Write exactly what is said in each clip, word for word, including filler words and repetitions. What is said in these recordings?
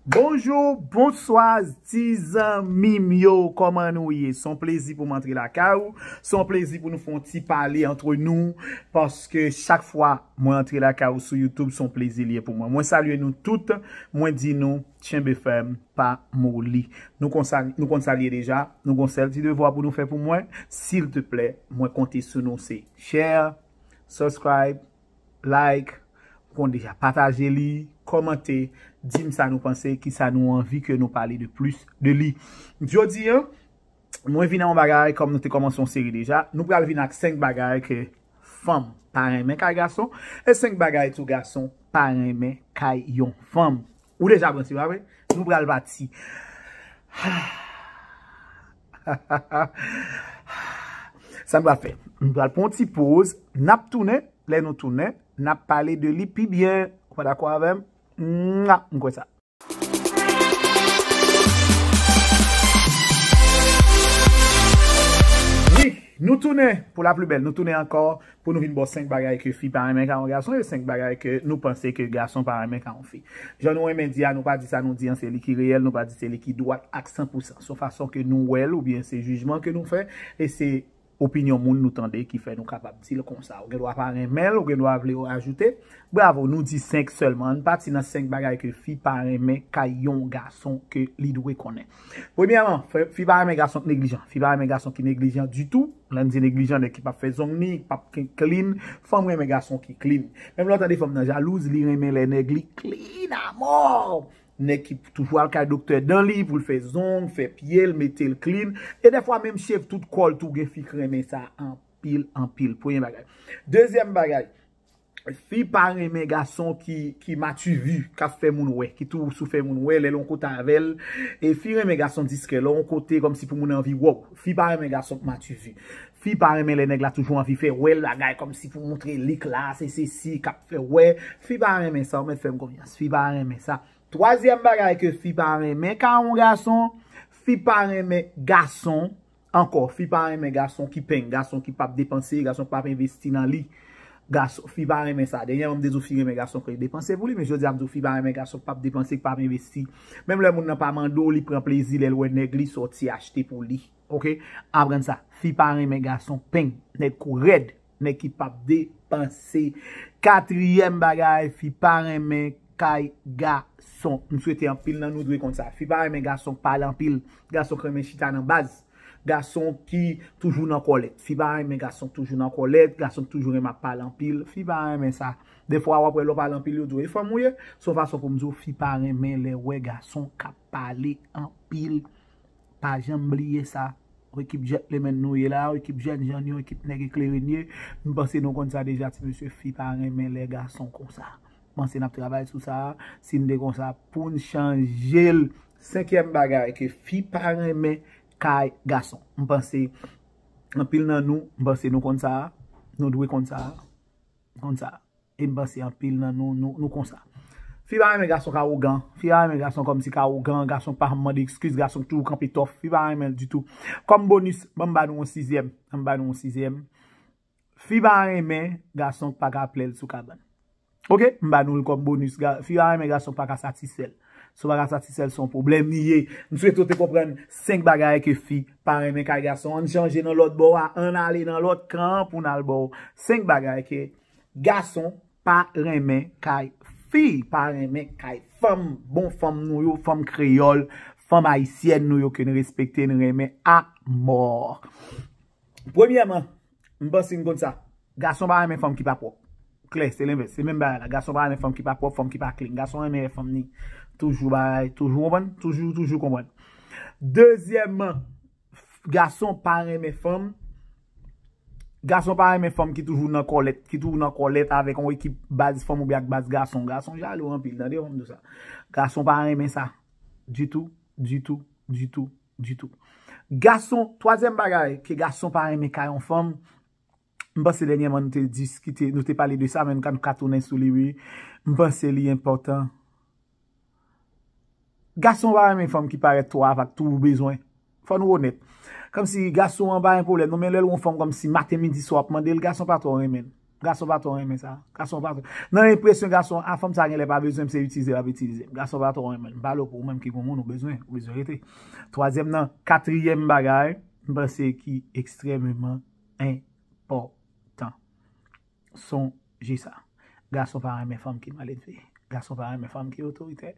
Bonjou, bonswa, ti zanmi m yo, kòman nou ye? Se yon plezi pou m antre lakay ou, se yon plezi pou nou fè yon ti pale antre nou, paske chak fwa mwen antre lakay ou sou YouTube, se yon plezi li ye pou mwen. Mwen salye nou tout, mwen di nou, tchenbe fèm, pa moli. Nou konn sa, nou konn sa li ye deja, nou gon sèl ti devwa pou nou fè pou mwen, silteplè, mwen konte sou nou, se share, subscribe, like, ou konn deja, pataje li, kòmante, di m sa nou panse, ki sa nou anvi ke nou pale de plis de li. Jodi a, mwen vin ak yon bagay, kòm nou te kòmanse yon seri deja, nou pral vin ak senk bagay ke fanm pa renmen kay gason, e senk bagay tou gason pa renmen kay yon fanm. Ou deja pran ti, pa vre? Nou pral pati. Sa m pral fè? M pral pran yon ti poz, n ap tounen, lè nou tounen, n ap pale de li pi byen. Ou pa dakò avè m? Mwa, m kwè sa. Wi, nou tounen pou la pli bèl, nou tounen ankò pou nou vin ba w senk bagay ke fi pa renmen kay yon gason e senk bagay ke nou panse ke gason pa renmen kay yon fi. Jan nou renmen di a, nou pa di sa nou di an se li ki reyèl, nou pa di se li ki dwat ak san pou san. Se yon fason ke nou wè l oubyen se jijman ke nou fè e se opinyon moun nou tande ki fè nou kapab di l konsa. Ou gen dwa pa renmen l, ou gen dwa vle ajoute. Bravo, nou di senk sèlman. Ann pati nan senk bagay ke fi pa renmen kay yon gason ke li dwe konnen. Premyèman, fi pa renmen gason ki neglijan. Fi pa renmen gason ki neglijan ditou. Lè n di neglijan, nèg ki p ap fè zong li, ki p ap clean. Fanm renmen gason ki clean. Menm lè w tande fanm nan jalouz, li renmen lè nèg li clean amò. Nèg ki toujou al kay doktè dan li pou l fè zong, fè pye l, mete l clean. E dèfwa menm cheve tout kò l tou gen fi k renmen sa anpil, anpil. Premye bagay. Dezyèm bagay, fi pa renmen gason ki, ki mativi, k ap fè moun wè, ki toujou sou fè moun wè, lè l yon kote avè l. E fi renmen gason diskrè, lè w yon kote kòmsi pou moun anvi wè w. Fi pa renmen gason k mativi. Fi pa renmen lè nèg la toujou anvi fè wè l bagay kòmsi pou montre li klas, e sesi, k ap fè wè. Fi pa renmen sa, ou mèt fè m konfyans. Fi pa renmen sa. Twazyèm bagay ke fi pa renmen kay yon gason, fi pa renmen gason, ankò, fi pa renmen gason ki peng, gason ki p ap depanse, gason ki p ap envesti nan li. Gason, fi pa renmen sa. Dènyèman, m te di w fi renmen gason ki depanse pou li, men jodi a m di w fi pa renmen gason ki p ap depanse, ki p ap envesti. Menm lè moun nan pa mande w, li pran plezi lè l wè nèg li sòti achte pou li. Oke? Aprann sa. Fi pa renmen gason peng, nèg kou rèd. Nèg ki p ap depanse. Katriyèm bagay, fi pa renmen kay gason. M swete anpil nan nou dwe konn sa. Fi pa renmen gason k pale anpil. Gason k renmen chita nan baz. Gason ki toujou nan kòlèt. Fi pa renmen gason k toujou nan kòlèt. Gason k toujou renmen ap pale anpil. Fi pa renmen sa. Defwa w ap wè lè w pale anpil, yo di w, e fanm ou ye? Se yon fason pou m di w, fi pa renmen lè wè gason k ap pale anpil. Pa janm bliye sa. Yon ekip gentleman nou ye la, yon ekip jèn jan nou, yon ekip nèg eklere n ye. M panse nou konn sa deja, ti mesye, fi pa renmen lè gason konsa. M panse n ap travay sou sa, si n te konsa, pou n chanje l. Senkyèm bagay ke fi pa renmen kay gason. M panse anpil nan nou, m panse nou konn sa, nou dwe konn sa, konn sa. E m panse anpil nan nou, nou, nou konsa. Fi pa renmen gason k awogan. Fi pa renmen gason kòmsi k awogan. Gason k pa janm mande ekskiz. Gason k toujou kanpe tòf. Fi pa renmen l ditou. Kòm bonis, ban m ba nou yon sizyèm. Ban m ba nou yon sizyèm. Fi pa renmen gason k pa ka plè l sou kabann. Oke? M ba nou l kòm bonis. Ga-, fi pa renmen gason k pa ka satisfè l. Si w pa ka satisfè l, se yon pwoblèm li ye. M swete w te konprann senk bagay ke fi pa renmen kay gason. Ann chanje nan lòt bò a. Ann ale nan lòt kan an pou n al ba w senk bagay ke gason pa renmen kay fi, pa renmen kay fanm, bon fanm nou yo, fanm kreyòl, fanm ayisyèn nou yo ke n respekte, n renmen amò. Premyèman, m panse n konn sa. Gason pa renmen fanm ki pa pwòp. Klè, se lenvès. Se menm bagay la. Gason pa renmen fanm ki pa pwòp, fanm ki pa clean. Gason renmen fanm ni toujou bagay, toujou konprann, toujou, toujou konprann. Dezyèmman, gason pa renmen fanm. Gason pa renmen fanm ki toujou nan kòlèt, ki toujou nan kòlèt avèk yon ekip baz fanm oubyen ak baz gason. Gason jalou anpil, tande, fanm di w sa. Gason pa renmen sa. Ditou, ditou, ditou, ditou. Gason, twazyèm bagay ke gason pa renmen kay yon fanm, m panse dènyèman nou te diskite, nou te pale de sa, men nou ka, nou ka tounen sou li, wi. M panse li enpòtan. Gason pa renmen fanm ki parèt twò avak tou bezwen. Fò nou onèt. Kòmsi gason an pa gen pwoblèm, non, men lè l wè yon fanm kòmsi maten, midi, swa ap mande l, gason pa twò renmen l. Gason pa twò renmen sa. Gason pa twò. Nan enpresyon gason, a fanm sa genlè pa bezwen m, se itilize l ap itilize m. Gason pa twò renmen l. M pale w pou ou menm ki gon moun ou bezwen, ou bezwen rete. Twazyèm nan, katriyèm bagay, m panse ki ekstrèmeman enpòtan. Sonje sa. Gason pa renmen fanm ki maledve. Gason pa renmen fanm ki otoritè.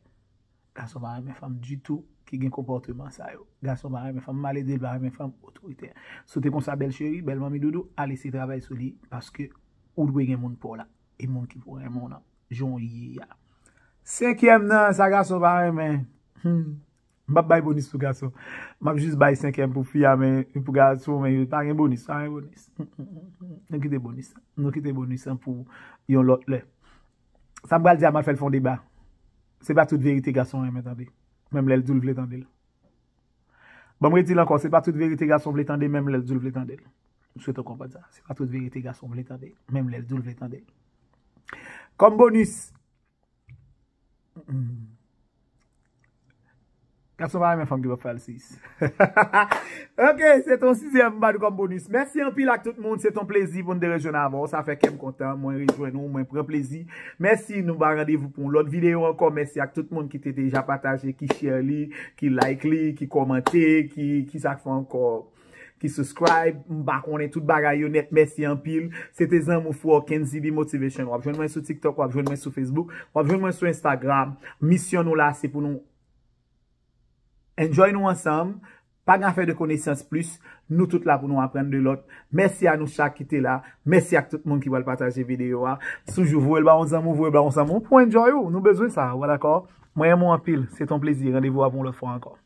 Gason pa renmen fanm ditou ki gen konpòteman sa yo. Gason pa renmen fanm maledve, l pa renmen fanm otoritè. Si w te konsa, bèl cheri, bèl manmi doudou, al eseye travay sou li paske ou dwe gen moun pa w la. E moun ki pou renmen w nan jan w ye a. Senkyèm nan, sa gason pa renmen. Hmm. M p ap bay bonis pou gason. M ap jis bay senkyèm pou fi a, men pou gason, men pa gen bonis, pa gen bonis. Nou kite bonis. Nou kite bonis an pou yon lòt lè. Sa m pral di a, m ap fè l fè yon deba. Se pa tout verite gason renmen tande. Menm lè l di w l vle tande l. Ban m redi l ankò, se pa tout verite gason vle tande, menm lè l di w l vle tande l. M swete w konprann sa. Se pa tout verite gason vle tande, menm lè l di w l vle tande l. Kòm bonis, hmm, gason pa renmen fanm ki p ap fè l sis. Ok, se ton sizyèm m ba nou kòm bonis. Mèsi anpil ak tout moun. Se ton plezi pou n te rejwenn avè w. Sa fè kè m kontan. Mwen rejwenn ou, mwen pran plezi. Mèsi, nou ba randevou pou yon lòt videyo ankò. Mèsi ak tout moun ki te deja pataje, ki share li, ki like li, ki kòmante, ki, ki sa k fè ankò, ki subscribe. M pa konnen tout bagay yo nèt. Mèsi anpil. Se te zanmi w frè Kenzy B Motivation. W ap jwenn mwen sou TikTok, w ap jwenn mwen sou Facebook, w ap jwenn mwen sou Instagram. Misyon nou la, se pou nou enjoy nou ansanm. Pa gen afè de konesans plis. Nou tout la pou nou aprann de lòt. Mèsi a nou chak ki te la. Mèsi ak tout moun ki pral pataje videyo a. Si w voye l ba yon zanmi w, voye l ba yon zanmi w pou enjoy ou. Nou bezwen sa. Ou dakò? Mwen renmen w anpil. Se ton plezi. Randevou a pou yon lòt fwa ankò.